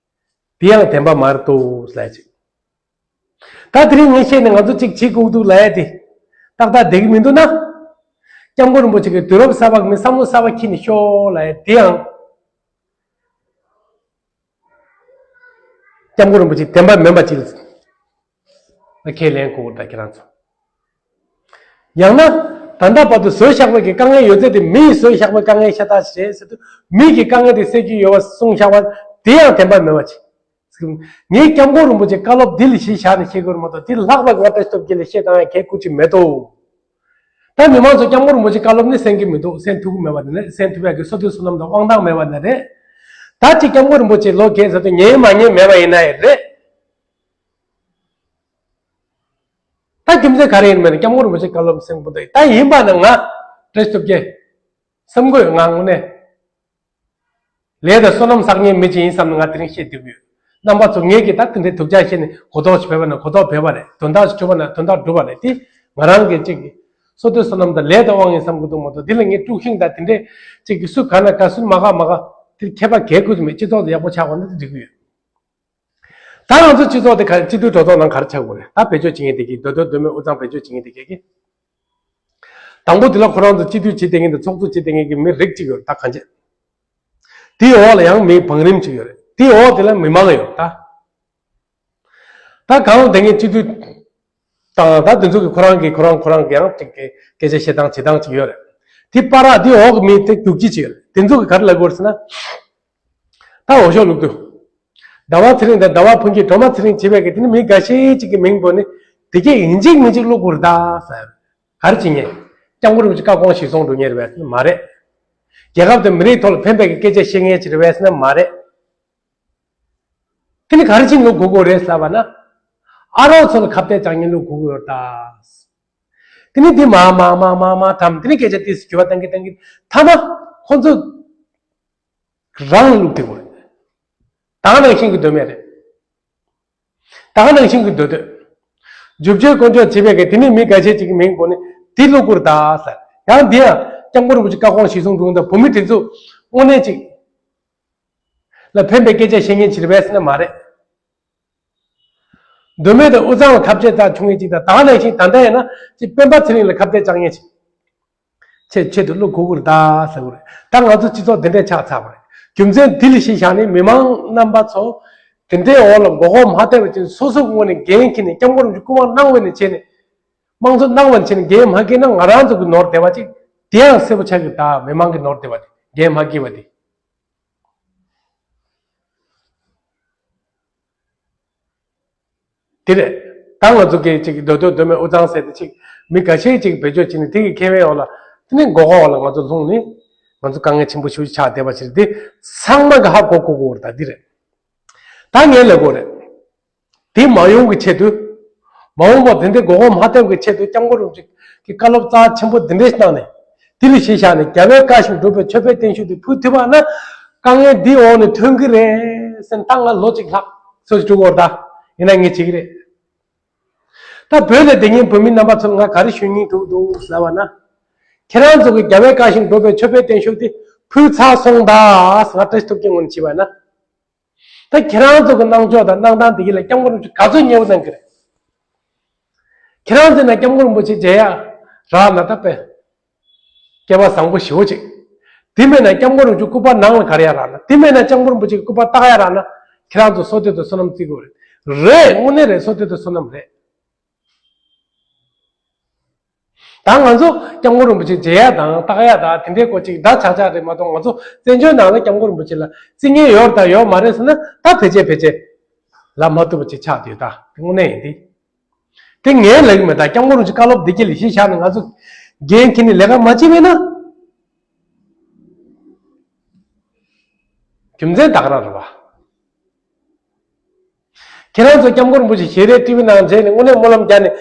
དེ་ཡང་བདེན་པ་མ་རེད་འདུག་ལབ་ཅིག་ད་དེ་རིང་ངས་བཤད་ནས་ང་ཚོ་གཅིག་བྱེད་དགོས་འདུག་ལབ་ཡ་དེ་ཏག་ཏག་བསྡད་ཀྱི་མི་འདུག་ན། སྐྱབས་མགོན་རིན་པོ་ཆེ་གིས་དུས་རབས་གསར་པ་མི་བསམ་བློ་གསར་པ་འཁྱེར་ནས་ཤོག་ལབ་ཡ་དེ་ཡང་སྐྱབས་མགོན་རིན་པོ་ཆེ་བདེན་པ་མིན་པ་ཅིག་ལ་ཁས་ལེན་དགོས་ད་ཁྱེད་རང་ཚོ། ཡང་ན། ད་ལྟ་བར་དུ་བཟོས་བཞག་པའི་གི་དཀའ་ངལ་ཡོད་ཚད་དེ་མི་ཡིས་བཟོས་བཞག་པའི་དཀའ་ངལ་ཤ་སྟག་ཞིག་རེད་ཟེར་དུས། མི་གི་དཀའ་ངལ་དེ་སེལ་རྒྱུ་ཡོད་པ་གསུངས་བཞག་པ་དེ་ཡང་བདེན་པ་མེད་པ་ཅིག་ངས་སྐྱབས་མགོན་རིན་པོ་ཆེ་བཀའ་སློབ་འདི་ལ་གཞི་བཞག་ནས་བཤད་དགོས་རེད་མ་གཏོགས། དེ་ལྷག་པ་ང་བཀྲ་ཤིས་སྟོབས་རྒྱལ་ལ་བཤད་བཏང་ཡ་གལ་ཁུར་ཅིག་མེད་དོ། ད་མི་མང་ཚོ་སྐྱབས་མགོན་རིན་པོ་ཆེ་བཀའ་སློབ་ནི་གསན་གྱི་མི་འདུག་གསན་ཐུབ་ཀྱི་མེད་པ་དེ་ནི། གསན་ཐུབ་ཡ་གི་བསོད་བདེ་བསོད་ནམས་དང་དབང་ཐང་མེད་པ་ནི་རེད། ད་ཅིག་སྐྱབས་མགོན་རིན་པོ་ཆེ་ལོ་རྒས་ཟེར་དུས་ཉན་མ་ཉན་མེད་པ་ཡིན་ན་ཡང་རེད། ད་རྒྱུ་མཚན་ག་རེ་ཡིན་མིན་ནི་སྐྱབས་མགོན་རིན་པོ་ཆེ་བཀའ་སློབ་གསན་དགོས་འདུག་ད་ཡིན་པ་ན་ང་བཀྲ་ཤིས་སྟོབས་རྒྱལ་བསམ་དགོས། ང་དངོས་གནས་ལས་དང་བསོད་ནམས་བསགས་མཁན་མི་ཅིག་ཡིན་བསམ་ནས་ང་དེ་རིང་བཤད་སྡོད་ཀྱི་ཡོད། རྣམ་པ་ཚོ་ངས་ཀྱིས་ད་དེ་འདྲའི་དུག་ཅག་བཤད་ནས་གོ་རྟོགས་ཤིག་བོས་པ་ན་གོ་རྟོགས་བོས་པ་རེད། དོན་དག་ཅིག་གྲུབ་པ་ན་དོན་དག་གྲུབ་པ་རེད། དེ་ང་རང་གིས་ཅིག་བསོད་བདེ་བསོད་ནམས་དང་ལས་དང་དབང་ཡིན་བསམ་གྱི་འདུག་མ་གཏོགས། འདི་ལ་ངས་དཀྲུག་ཤིང་དང་དེ་འདྲས་ཅིག་གིས་སུ་ག་ན་དགའ་སུ་མ་དགའ་མ་དགའ་དེ་ཁྱད་པར་གལ་ཁུར་མེད། སྤྱི་ཚོགས་དེ་ཡག་པོ་ཆགས་པ་ན་དེ་འགྲིག་གི་ཡོད། ད་ང་ཚོ་སྤྱི་ཚོགས་དེ་ག་སྤྱི་འཐུས་གྲོས་ཚོགས་ནང་ག་རེ་ཆགས་དགོས་རེད། ད་བེད་སྤྱོད་བྱེད་མཁན་དེ་གིས། མདོ་སྟོད་མདོ་སྨད་དབུས་གཙང་བེད་སྤྱོད་བྱེད་མཁན་དེ་གིས། དང་པོ་དེ་ལ་ཁོ་རང་ཚོ་སྤྱི་འཐུས་བྱེད་བསྡད་མཁན་དང་ཚོགས་གཙོ་བྱེད་བསྡད་མཁན་གྱི་མི་རིགས་གཅིག་ཡོད་རེད། ད་གང་བྱེད། དེའི་འོག་ལ་ཡང་མིའི་བང་རིམ་གཅིག་ཡོད་རེད། དེའི་འོག་དེ་ལ་མི་མང་ཡོད་ད། ད་གང་ལ་བསྡད་མཁན་སྤྱི་འཐུས་དང་ད་དེ་ཚོ་གི་ཁོ་རང་གི་ཁོ་རང་ཁོ་རང་གི་ཡང་ཅིག་གི་སྐད་ཆ་བཤད་སྟངས་བྱེད་སྟངས་ཅིག་ཡོད་རེད། དེ་བར་དེའི་འོག་གི་མི་དེ་རྒྱུག་ཁྱི་ཅིག་ཡོད་རེད། དེ་ཚོ་གི་ག་རེ་ལབ་དགོས་རེད་ཟེར་ན། ད་འོས་ཤོག་བླུགས་དུས། ཟླ་བ་ཚེ་རིང་དང་ཟླ་བ་ཕུན་སྐྱིད། སྒྲོལ་མ་ཚེ་རིང་བྱེད་པའི་གི་དེ་ནི་མི་འགའ་ཤས་ཅིག་གི་མིང་བོས་ནས་དེ་གས་ཡིན་གཅིག་མིན་གཅིག་བླུགས་དགོས་རེད་ད་ཟེར། ག་རེ་བྱེད་མཁན། སྐྱབས་མགོན་རིན་པོ་ཆེ་བཀའ་དགོངས་གཞིར་བཟུང་འགྲོ་མཁན་རེད་པས་ཟེར་ན་མ་རེད། རྒྱལ་ཁབ་དང་མི་རིགས་ཐོག་ལ་ཕན་པའི་གི་སྐད་ཆ་བཤད་མཁན་ཅིག་རེད་པས་ཟེར་ན་མ་རེད། དེ་ནི་ག་རེ་བྱེད་བླུགས་དགོས་ཀྱི་རེད་ཟེར་བ་ན། ཨ་རོགས་ཚོ་ལ་ཁ་གཏད་བཅག་མཁན་བླུགས་དགོས་ཀྱི་ཡོད་རེད་ད། དེ་ནི་འདི་མ་མ་མ་མ་མ་དམ། དེ་ནི་སྐད་ཆ་ཏོག་ཙམ་འགྱུར་བ་གཏང་གི་གཏང་གི་མཐའ་མ་ཁོ་ཚོ་རང་ལ་བླུགས་བསྡད་དགོས་རེད། ད་ག་ནང་བཞིན་གྱི་མདོ་སྨད་རེད། ད་ག་ནང་བཞིན་གྱི་མདོ་སྟོད། རྒྱུ་སྤྱོད་དཀོན་མཆོག་བྱེད་པའི་གི་དེ་ནི་མི་འགའ་ཤས་ཅིག་གི་མིང་བོས་ནས་དེ་བླུགས་དགོས་རེད་ད་ཟེར། ཡང་འདི་ཡང་སྐྱབས་མགོན་རིན་པོ་ཆེ་བཀའ་དགོངས་གཞིར་བཟུང་འགྲོ་མཁན་དང་བོད་མི་དེ་ཚོ་དངོས་གནས་ཅིག་ལ་ཕན་པའི་སྐད་ཆ་བཤད་མཁན་ཅིག་རེད་པས་ཟེར་ན་མ་རེད། མདོ་སྨད་དང་དབུས་གཙང་ལ་ཁ་གཏད་བཅག་ཆོག་མཁན་ཅིག་དང་། ད་ག་ནང་བཞིན་ད་ལྟ་ཡིན་ན་ཅིག་སྤེན་པ་ཚེ་རིང་ལ་ཁ་གཏད་བཅག་མཁན་ཅིག་ཆེད་ཆེད་དུ་བླུགས་དགོས་ཀྱི་རེད་ད་ཟེར་གྱི་རེད། ད་ང་ཚོ་སྤྱི་ཚོགས་འདི་འདྲས་ཆགས་ཚར་བ་རེད། རྒྱུ་མཚན་འདི་ལ་གཞི་བཞག་ནས་མི་མང་རྣམ་པ་ཚོ་དེ་འདྲའི་འོག་ལ་མགོ་སྐོར་མ་ཐེབས་པ་ཅིག་སོ་སོའི་ངོས་ནས་འགན་འཁྱེར་ནས་སྐྱབས་མགོན་རིན་པོ་ཆེ་སྐུ་དབང་གནང་བ་ནས་བྱས་ནས། དམངས་གཙོ་གནང་བ་ནས་བྱས་ནས་འགན་མ་འཁྱེར་ན་ང་རང་ཚོ་གི་ནོར་བསྡད་པ་ཅིག་དེ་ཡང་གསལ་པོ་ཆགས་ཀྱི་རེད་ད། མི་མང་གི་ནོར་བསྡད་པ་དེ། འགན་མ་འཁྱེར་བ་དེ། དེ་རེད། ད་ང་ཚོ་གི་ཅིག་མདོ་སྟོད་མདོ་སྨད་དབུས་གཙང་ཟེར་དེ་ཅིག་མི་འགའ་ཤས་ཅིག་བེད་སྤྱོད་བྱས་ནས་དེ་གི་ཁེ་ཕན་འོག་ལ་ དེ་ནས་མགོ་སྐོར་བ་ལ་ང་ཚོ་ལྷུང་ནས་ང་ཚོ་དཀའ་ངལ་ཆེན་པོ་ཞིག་ཆགས་བསྡད་པ་ཞིག་རེད། དེ་ཚང་མ་གི་ཧ་གོ་གོ་གོ་རེད། ད་འདི་རེད། ད་ངས་ལབ་དགོས་རེད། དེ་མ་ཡོང་གི་ཆེད་དུ། མ་འོངས་པར་དེ་འདྲའི་མགོ་སྐོར་མ་ཐེབས་ཀྱི་ཆེད་དུ་སྐྱབས་མགོན་རིན་པོ་ཆེ་གི་བཀའ་སློབ་རྩ་ཆེན་པོ་འདི་འདྲས་གནང་ནས། དེ་ལ་གཞི་བཞག་ནས་རྒྱལ་བའི་བཀའ་བཞིན་སྒྲུབ་པའི་མཆོད་པའི་བརྟན་བཞུགས་དེ་ཕུལ་ཐུབ་པ་ན། དཀའ་ངལ་འདི་འོག་ནས་ཐོན་གྱི་རེད་ཟེར་ན། ད་ང་ལོ་གཅིག་ལྷག་ཙམ་ཞིག་འགྲོ་གི་ཡོད་རེད། ད་ཡིན་ན་ངས་བྱེད་ཀྱི་རེད། ད་བོད་ལ་བསྡད་མཁན་བོད་མི་རྣམ་པ་ཚོར་ང་ག་རེ་ཞུ་སྙིང་འདོད་འདུག་ཟེར་བ་ན། ཁྱེད་རང་ཚོ་གི་རྒྱལ་བའི་བཀའ་བཞིན་སྒྲུབ་པའི་མཆོད་པའི་བརྟན་བཞུགས་དེ་ཕུལ་ཚར་སོང་ད་ཟེར། ང་བཀྲ་ཤིས་ཐུབ་རྒྱལ་ངོས་ནས་བྱས་པ་ན། ད་ཁྱེད་རང་ཚོ་གི་གནང་ཕྱོགས་དང་གནང་སྟངས་དེ་གི་ལ་སྐྱབས་མགོན་རིན་པོ་ཆེ་ག་ཚོད་མཉེས་པོ་གནང་གི་རེད། ཁྱེད་རང་ཚོ་ན་སྐྱབས་མགོན་རིན་པོ་ཆེ་མཇལ་ཡ་རག་ན་ད་དཔེ་སྐལ་བ་བཟང་པོ་ཞེ་པོ་ཅིག་དེ་མེད་ན་སྐྱབས་མགོན་རིན་པོ་ཆེ་སྐུ་པར་ནང་ལ་ག་རེ་ཡ་རག་ན། དེ་མེད་ན་སྐྱབས་མགོན་རིན་པོ་ཆེ་གི་སྐུ་པར་བཏགས་ཡ་རག་ན། ཁྱེད་རང་ཚོ་བསོད་བདེ་དང་བསོད་ནམས་བརྩི་དགོས་རེད། རེད། དངོས་གནས་རེད། བསོད་བདེ་དང་བསོད་ནམས་རེད། ད་ང་ཚོ་སྐྱབས་མགོན་རིན་པོ་ཆེ་མཇལ་ཡ་དང་བལྟ་ཡ་དང་དེ་འདྲའི་སྐོར་ཅིག་འདྲ་ཆགས་ཆགས་རེད་མ་གཏོགས། ང་ཚོ་བཙན་བྱོལ་ནང་ལ་སྐྱབས་མགོན་རིན་པོ་ཆེ་ལ་བརྩི་མཁན་ཡོད་རེད་དང་ཡོད་མ་རེད་ཟེར་ན། ད་ཕལ་ཆེར་ཕལ་ཆེར་ལབ་མ་ཐུབ་པ་ཅིག་ཆགས་བསྡད་ཡོད། ད་དེ་དངོས་གནས་ཡིན་ཏེ། དེ་ངས་ལབ་ཀྱི་མེད། ད་སྐྱབས་མགོན་རིན་པོ་ཆེ་བཀའ་སློབ་འདི་གྱད་ལ་གཞི་བཞག་ནས་ང་ཚོ་འགན་འཁྱེར་ནས་ལས་ཀ་མ་བྱེད་པས་ན། རྒྱུ་མཚན་ད་ག་རང་རེད་བ། ཁྱེད་རང་ཚོ་སྐྱབས་མགོན་རིན་པོ་ཆེ་ཞལ་རས་ཊི་ཝི་ནང་མཇལ་ནས་དངོས་གནས་སྨོན་ལམ་བརྒྱབ་ནས།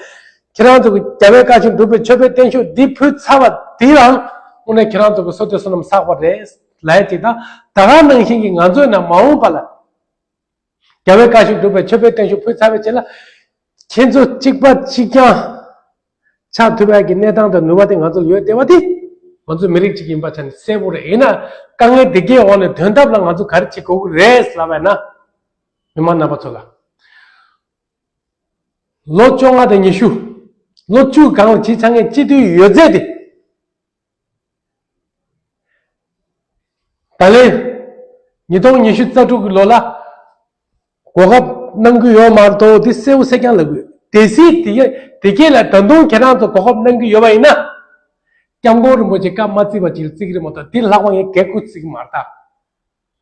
ཁྱེད་རང་ཚོ་གི་རྒྱལ་བའི་བཀའ་བཞིན་སྒྲུབ་པའི་མཆོད་པའི་བརྟན་བཞུགས་འདི་ཕུལ་ཚར་བ་འདི་ལའང་དངོས་གནས་ཁྱེད་རང་ཚོ་གི་བསོད་བདེ་བསོད་ནམས་བསགས་པ་རེད་ལབ་ཡ་ཅིག་དང་། ད་ག་ནང་བཞིན་གྱི་ང་ཚོས་ན་མ་འོངས་པ་ལ་རྒྱལ་བའི་བཀའ་བཞིན་སྒྲུབ་པའི་མཆོད་པའི་བརྟན་བཞུགས་ཕུལ་ཚར་བའི་རྗེས་ལ། ཁྱེད་ཚོ་གཅིག་པ་གཅིག་རྐྱང་ཆགས་ཐུབ་ཡ་གི་གནས་སྟངས་དང་ནུས་པ་དེ་ང་ཚོ་ལ་ཡོད་བསྡད་པ་དེ། ང་ཚོ་མི་རིགས་གཅིག་ཡིན་པ་ཆ་ནས་གསལ་པོ་རེད། ཡིན་ན་དཀའ་ངལ་འདི་གའི་འོག་ནས་ཐོན་ཐབས་ལ་ང་ཚོ་ག་རེ་བྱེད་དགོས་ཀྱི་རེད་ལབ་པ་ཡིན་ན། མི་མང་རྣམ་པ་ཚོ་ལ། ལོ་བཅོ་ལྔ་དང་ཉི་ཤུ། ལོ་བཅུ་གང་ལ་བྱེད་ཚར་མཁན་སྤྱི་འཐུས་ཡོད་ཚད་དེ། ད་ལན། ཉིས་སྟོང་ཉི་ཤུ་རྩ་དྲུག་གི་ལོ་ལ་གོ་སྐབས་གནང་གི་ཡོད་མ་གཏོགས། དེ་གསལ་པོ་གསལ་རྐྱང་ལབ་དགོས། གལ་སྲིད་དེ་དེ་གས་ལ་ད་དུང་ཁྱེད་རང་ཚོ་གོ་སྐབས་གནང་གི་ཡོད་པ་ཡིན་ན། སྐྱབས་མགོན་རིན་པོ་ཆེ་བཀའ་མ་བརྩིས་པ་ཅིག་ལ་བརྩི་གི་རེད་མ་གཏོགས། དེ་ལྷག་པ་ངས་གལ་ཁུ་བརྩི་གི་མ་རེད་ད།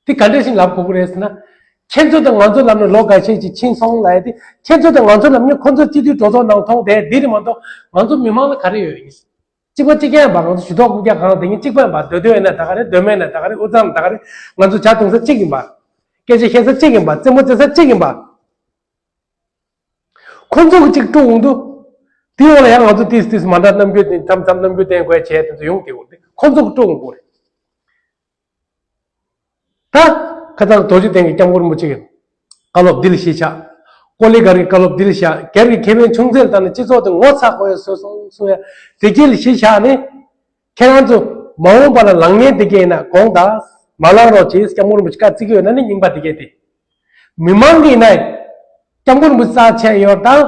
དེ་ག་འདྲ་ཞིག་ལབ་དགོས་ཀྱི་རེད་ཟེར་ན། ཁྱེད་ཚོ་དང་ང་ཚོ་ལབ་ནས་ལོ་འགའ་ཤས་ཅིག་ཕྱིན་སོང་ལབ་ཡ་དེ། ཁྱེད་ཚོ་དང་ང་ཚོ་ལབ་ནས་ཁོ་ཚོ་སྤྱི་འཐུས་གྲོས་ཚོགས་ནང་མཐོང་བསྡད་འདི་རེད་མ་གཏོགས། ང་ཚོ་མི་མང་ལ་ག་རེ་ཡོད་ཡིན། གཅིག་པ་གཅིག་རྐྱང་ཡིན་པ། ང་ཚོ་ཞུ་གཏོགས་རྐུབ་བཀྱག་གང་དེ་གཉིས་གཅིག་པ་ཡིན་པ། སྡོད་སྡོད་ཡིན་ན་ད་ག་རེད། སྡོད་མེད་ན་ད་ག་རེད། དབུས་གཙང་ན་ད་ག་རེད། ང་ཚོ་ཇ་འཐུང་ས་གཅིག་ཡིན་པ། སྐད་ཆ་བཤད་ས་གཅིག་ཡིན་པ། རྩེད་མོ་རྩེ་ས་གཅིག་ཡིན་པ། ཁོ་ཚོ་གི་གཅིག་དཀྲུག་འོང་དུས། དེའི་འོག་ལ་ཡང་ང་ཚོ་ཏིས་ཏིས་མ་འདྲ་རྣམ་འགྱུར་དེ་མཚམས་མཚམས་རྣམ་འགྱུར་བསྟན་དགོས་བྱས་དེ་ཚོ་ཡོང་བསྡད་ཡོད་རེད། ཁོ་ཚོ་གི་དཀྲུག་འོང་དགོས་རེད། ད་ཁ་སང་རྡོ་རྗེ་གདན་གྱི་སྐྱབས་མགོན་རིན་པོ་ཆེ་གི་བཀའ་སློབ་འདི་ལ་གཞི་བཞག་ཀོ་ལི་གྷལ་གྱི་བཀའ་སློབ་འདི་ལ་བཞག་སྒེར་གྱི་ཁེ་ཕན་ཆུང་ཙག་ལ་བལྟས་ནས་སྤྱི་ཚོགས་དེ་ངོ་ཚ་དགོས་ཡ་བཟོས་སོང་གསུང་ཡ་དེ་གྱད་ལ་གཞི་བཞག་ནས། ཁྱེད་རང་ཚོ་མ་འོངས་པ་ལ་ལངས་མཁན་དེ་གྱད་ཡིན་ན་དགོངས་དག་མ་ལངས་རོགས་བྱེད། སྐྱབས་མགོན་རིན་པོ་ཆེ་བཀའ་བརྩི་གི་ཡོད་ན་ནི་རྙིང་པ་དེ་གྱད་དེ། མི་མང་གི་ཡིན་ན་སྐྱབས་མགོན་རིན་པོ་ཆེ་རྩ་ཆེ་ཡོད་དང་།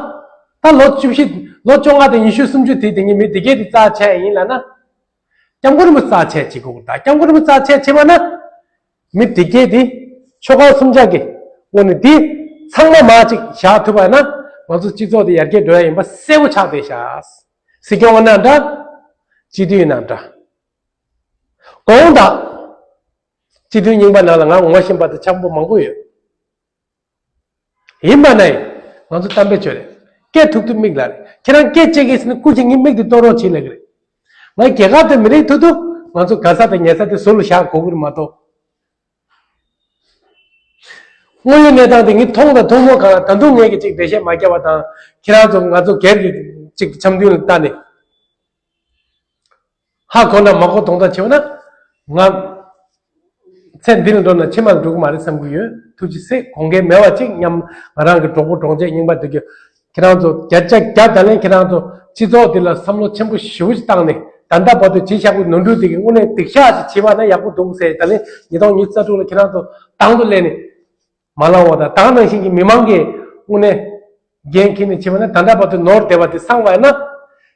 ད་ལོ་བཅུ་བཞི། ལོ་བཅོ་ལྔ་དང་ཉི་ཤུ་སུམ་ཅུ་དེ་དེ་གྱད་མི་དེ་གྱད་དེ་རྩ་ཆེ་ཡིན་ལབ་ན། སྐྱབས་མགོན་རིན་པོ་ཆེ་རྩ་ཆེ་བྱེད་དགོས་ཀྱི་རེད། ད་སྐྱབས་མགོན་རིན་པོ་ཆེ་རྩ་ཆེ་བྱེད་པ་ན། མི་དེ་གྱད་དེ་ཆོལ་ཁ་གསུམ་ཆ་གི་ངོས་ནས་དེ་ཚང་མ་མར་ཅིག་བཞག་ཐུབ་པ་ན། ང་ཚོ་སྤྱི་ཚོགས་དེ་ཡར་རྒྱས་འགྲོ་ཡ་ཡིན་པ་གསལ་པོ་ཆགས་བསྡད་ཤག་སྲིད་སྐྱོང་ཡིན་ན་འདྲ། སྤྱི་འཐུས་ཡིན་ན་འདྲ། དགོངས་དག་སྤྱི་འཐུས་རྙིང་པ་ནང་ལ་ང་ངོ་ཤེས་པ་དང་འཆམ་པོ་མང་པོ་ཡོད། ཡིན་པ་ནའི་ང་ཚོ་གཏམ་དཔེ་བརྗོད་རེད། སྐད་ཐུག་དུས་མིག་ལ་རེད། ཁྱེད་རང་སྐད་ཆ་བཤད་ཀྱི་ཟེར་ན་སྐུ་མཁྱེན་ངའི་མིག་དེ་གཏོར་རོགས་བྱེད་ལབ་ཀྱི་རེད། ང་རྒྱལ་ཁབ་དང་མི་རིགས་ཐུག་དུས་ང་ཚོ་དགའ་ས་དང་ཉེ་ས་དེ་ཟུར་ལ་བཞག་དགོས་ཀྱི་རེད་མ་གཏོགས། དངོས་ཡོད་གནས་སྟངས་དེ་ངས་མཐོང་དང་མཐོང་མ་མྱོང་གང་། ད་དུང་ངས་ཀྱི་ཅིག་འགྲེལ་བཤད་མ་བརྒྱབ་པ་དང་། ཁྱེད་རང་ཚོ་ང་ཚོ་སྒེར་གྱི་ཅིག་འཆམ་མཐུན་ལ་ལྟ་ནས། ཧ་གོ་ན་མ་གོ་གདོང་ཐག་ཆོད་ན། ང་ཚེ་འདི་ལ་འགྲོ་ན་ཕྱི་མ་ལ་འགྲོ་གི་མ་རེད་བསམ་གྱི་ཡོད། ཐུགས་རྗེ་གཟིགས། དགོངས་འགལ་མེད་པ་ཅིག་མཉམ་ང་རང་གི་གྲོགས་པོ་གྲོགས་མཆེད་རྙིང་པ་དེ་གྱད། ཁྱེད་རང་ཚོ་བརྒྱ་ཆ་བརྒྱ་ད་ལན་ཁྱེད་རང་ཚོ་སྤྱི་ཚོགས་འདི་ལ་བསམ་བློ་ཆེན་པོ་ཞེ་པོ་ཅིག་བཏང་ནས། ད་ལྟ་བར་དུ་བྱས་བཞག་པའི་ནོར་འཁྲུལ་དེ་གི་དངོས་གནས་སྡིག་བཤགས་ཅིག་བྱས་པ་ན་ཡག་པོ་འདུག་ཟེར། ད་ལན་ཉིས་སྟོང་ཉི་ཤུ་རྩ་དྲུག་ལ་ཁྱེད་རང་ཚོ་དང་དུ་སླེབས་ནས་མ་ལངས་པ་དང་། ད་ག་ནང་བཞིན་གྱི་མི་མང་གིས་དངོས་གནས་འགན་འཁྱེར་ནས་བྱས་པ་ན། ད་ལྟ་བར་དུ་ནོར་བསྡད་པ་དེ་སངས་པ་ཡིན་ན།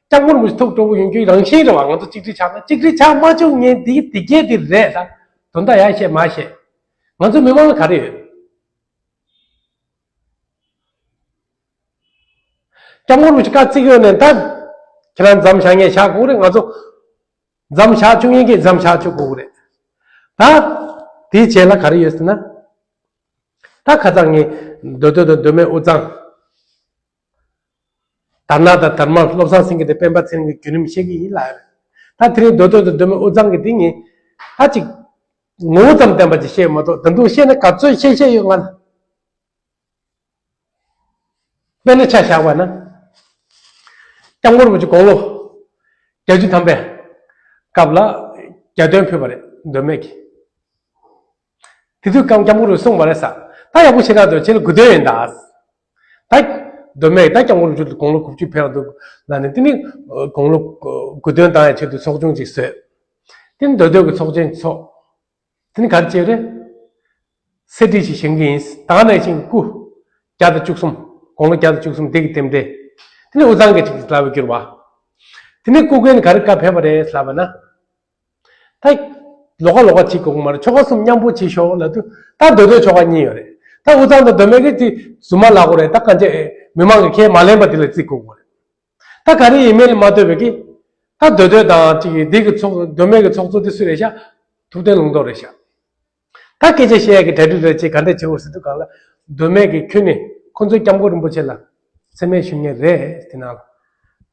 སྐྱབས་མགོན་རིན་པོ་ཆེ་ཐུགས་སྤྲོ་པོ་ཡོང་རྒྱུའི་རང་བཞིན་རེད་བ། ང་ཚོ་གཅིག་སྒྲིལ་ཆགས་ན། གཅིག་སྒྲིལ་ཆགས་མ་བཅུག་མཁན་འདི་འདི་གྱད་འདི་རེད། ད་དོན་དག་ཡར་བཤད་མར་བཤད། ང་ཚོ་མི་མང་ལ་ག་རེ་ཡོད། སྐྱབས་མགོན་རིན་པོ་ཆེ་བཀའ་བརྩི་གི་ཡོད་ནའི་ད། ཁྱེད་རང་མཚམས་བཞག་མཁན་བཞག་དགོས་རེད། ང་ཚོ་མཚམས་བཞག་བཅུག་མཁན་གྱིས་མཚམས་བཞག་བཅུག་དགོས་རེད། ད་དེའི་རྗེས་ལ་ག་རེ་ཡོད་ཟེར་ན། ད་ཁ་སང་ངས་མདོ་སྟོད་དང་མདོ་སྨད་དབུས་གཙང་། དར་ནག་དང་དར་དམར་བློ་བཟང་སེང་གེ་དང་སྤེན་པ་ཚེ་རིང་གི་བརྒྱུད་རིམ་བཤད་ཀྱི་ཡིན་ལབ་ཡོད། ད་དེ་རིང་མདོ་སྟོད་དང་མདོ་སྨད་དབུས་གཙང་གི་དེ་གཉིས་ཧ་ཅིག་ངོ་བོ་ཙམ་བསྟན་པ་ཅིག་བཤད་མ་གཏོགས། ད་དུང་བཤད་ན་ག་ཚོད་བཤད་བཤད་ཡོད་ང་ལ། དཔེར་ན་ཆ་བཞག་པ་ན། སྐྱབས་མགོན་རིན་པོ་ཆེ་དགུང་ལོ་བརྒྱད་ཅུ་ཐམ་པའི་སྐབས་ལ་རྒྱ་སྟོན་ཕུལ་བ་རེད། མདོ་སྨད་ཀྱི། དེ་དུས་སྐབས་སྐྱབས་མགོན་རིན་པོ་ཆེ་གསུངས་པ་རེད་ས། ད་ཡག་པོ་ཤེས་ན་འདོད་ཆེ་ལ་དགུ་སྟོན་ཡིན་ད། ད་མདོ་སྨད་ད་སྐྱབས་མགོན་རིན་པོ་ཆེ་དགུང་ལོ་དགུ་བཅུ་ཕེབས་འདུག་ལ་ནི། དེ་ནི་དགུང་ལོ་དགུ་སྟོན་བཏང་ཡ་ཆེད་དུ་ཚོགས་ཆུང་ཅིག་བཟོས། དེ་ནི་མདོ་སྟོད་ཀྱི་ཚོགས་ཆེན་ཚོགས། དེ་ནི་ག་རེ་བྱས་རེད། གསེར་བྲིས་ཤིག་བཞེངས་ཀྱི་ཡིན། ད་ག་ནང་བཞིན་སྐུ་བརྒྱ་དང་བཅུ་གསུམ། དགུང་ལོ་བརྒྱ་དང་བཅུ་གསུམ་དེ་གི་རྟེན་འབྲེལ། དེ་ནི་དབུས་གཙང་གི་ཅིག་ལབ་པའི་གྱུར་པ། དེ་ནི་སྐུ་མགྲོན་ག་རེ་བཀའ་ཕེབས་པ་རེད་ལབ་པ་ན། ད་ལོགས་ཀ་ལོགས་ཀ་བྱེད་དགོས་ཀྱི་མ་རེད། ཆོ་ག་གསུམ་མཉམ་པོ་བྱེད་ཤོག་ལབ་དུས། ད་མདོ་སྟོད་ཆོ་ག་གཉིས་ཡོད་རེད། ད་དབུས་གཙང་དང་མདོ་སྨད་ཀྱི་དེ་རྫུན་མ་ལབ་དགོས་རེད། ད་གང་ཅི་མི་མང་གིས་ཁས་མ་ལེན་པ་དེ་ལ་བརྩི་དགོས་ཀྱི་རེད། ད་ག་རེ་ཡིན་མིན་ལ་མ་ལྟོས་པའི་གི། ད་མདོ་སྟོད་དང་ཅིག་གི་འདི་གི་ཚོགས། མདོ་སྨད་ཀྱི་ཚོགས་གཙོ་དེ་སུ་རེད་ཤག། ཐུབ་བསྟན་ལུང་རྟོགས་རེད་ཤག། ད་སྐད་ཆ་བཤད་ཡ་གི་གྲ་སྒྲིག་རེ་བྱེད། ག་འདྲ་བྱེད་དགོས་ཟེར་དུས་སྒང་ལ། མདོ་སྨད་ཀྱི་ཁྱོན་ནས་ཁོང་ཚོས་སྐྱབས་མགོན་རིན་པོ་ཆེ་ལ་མཚན་སྨད་ཞུ་མཁན་རེད། དེ་ནང་ལ་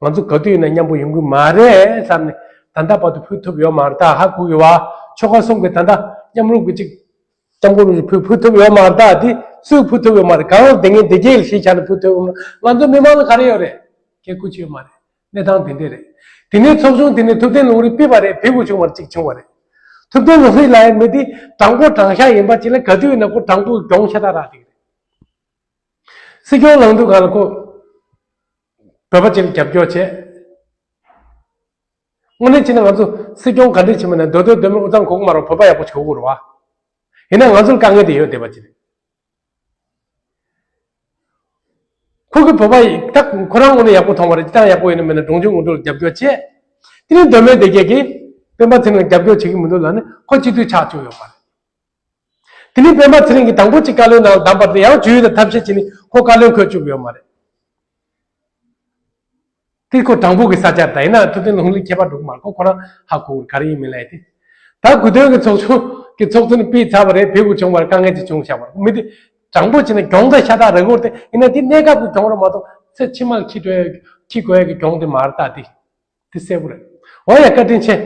ང་ཚོ་ག་དུས་ཡིན་ན་མཉམ་པོ་ཡོང་གི་མ་རེད་བསམ་ནས། ད་ལྟ་བར་དུ་ཕུལ་ཐུབ་ཡོད་མ་རེད། ད་ཧ་གོ་གི་བ། ཆོ་ག་གསུམ་གྱི་ད་ལྟ་མཉམ་རུབ་ཀྱི་ཅིག། སྐྱབས་མགོན་རིན་པོ་ཆེ་ཕུལ་ཕུལ་ཐུབ་ཡོད་མ་རེད། ད་དེ་སུས་ཕུལ་ཐུབ་ཡོད་མ་རེད། གང་ལ་དེ་ངས་དེ་རྒྱལ་ཞིག་བྱ་ནས་ཕུལ་ཐུབ་ཡོད་མ་རེད། ང་ཚོ་མི་མང་ལ་ག་རེ་ཡོད་རེད། ཁྱེད་སྐུ་མཁྱེན་མ་རེད། གནས་སྟངས་དེ་འདྲས་རེད། དེ་ནས་ཚོགས་ཆུང་དེ་ནས་ཐུབ་བསྟན་ལུང་རིགས་ཕུལ་བ་རེད། ཕུལ་དགོས་བྱུང་བ་གཅིག་བྱུང་བ་རེད། ཐུབ་བསྟན་ལུང་རིགས་ལབ་ཡ་མི་དེ་དྲང་པོ་དྲང་བཞག་ཡིན་པ་ཅིག་ལ། ག་དུས་ཡིན་ན་ཁོ་དྲང་པོ་གྱོང་ཤ་སྟག་རག་དེ་རེད། སྲིད་སྐྱོང་ལངས་དུས་སྒང་ལ་ཁོ་བོད་པ་ཅིག་ལ་རྒྱབ་སྐྱོར་བྱས། དངོས་གནས་བྱས་ན་ང་ཚོ་སྲིད་སྐྱོང་ག་འདྲས་བྱེད་མིན་ན། མདོ་སྟོད་མདོ་སྨད་དབུས་གཙང་དགོས་ཀྱི་མ་རེད། བོད་པ་ཡག་པོ་བྱེད་དགོས་རེད་བ། ཡིན་ན་ང་ཚོ་ལ་དཀའ་ངལ་དེ་ཡོད་བསྡད་པ་ཅིག་རེད། ཁོ་གི་བོད་པ་ཡིས་ད་ཁོ་རང་ངོས་ནས་ཡག་པོ་མཐོང་བ་རེད། སྤྱི་བཏང་ཡག་པོ་ཡིན་ན་མིན་ན་གྲོང་ཆོག་ངོ་སྤྲོད་རྒྱབ་སྐྱོར་བྱས། དེ་ནས་མདོ་སྨད་སྡེ་དགེ་གིས་སྤེན་པ་ཚེ་རིང་ལ་རྒྱབ་སྐྱོར་བྱེད་ཀྱི་མི་འདུག་ལབ་ནས་ཁོ་སྤྱི་འཐུས་ཆགས་བཅུག་ཡོད་མ་རེད། དེ་ནས་སྤེན་པ་ཚེ་རིང་གིས་དང་པོ་གཅིག་བཀའ་བློན་ནང་བདམས་པ་དེ་ཡང་ཇུས་ཡོད་དང་ཐབས་ཤེས་བྱས་ནས་ཁོ་བཀའ་བློན་འཁོད་བཅུག་ཡོད་མ་རེད། དེ་ཁོ་དྲང་པོ་གི་ས་ཆ་རེད། ད་ཡིན་ན་ཐུབ་བསྟན་ལུང་རིགས་ཁྱད་པར་འགྲོ་གི་མ་རེད། ཁོ་ཁོ་རང་ཧ་གོ་གི་རེད། ག་རེ་ཡིན་མིན་ལབ་ཡ་དེ། ད་དགུ་སྟོན་གྱི་ཚོགས་ཆུང་གི་ཚོགས་གཙོ་ནས་ཕུལ་ཚར་བ་རེད། ཕུལ་དགོས་བྱུང་བར་དཀའ་ངལ་ཅིག་བྱུང་བཞག་པ་རེད། མི་དེ་དྲང་པོ་བྱས་ན་གྱོང་ད་ཤ་སྟག་རག་གི་རེད་དེ། ཡིན་ན་དེ་གནས་སྐབས་ཀྱི་གྱོང་རེད་མ་གཏོགས་ཚེ་ཕྱི་མར་འཁྱེར་འགྲོ་ཡ། འཁྱེར་དགོས་ཡ་གི་གྱོང་དེ་མ་རེད། ད་དེ་དེ་གསལ་པོ་རེད། འོ་ཡ། བཀའ་དྲིན་ཆེ།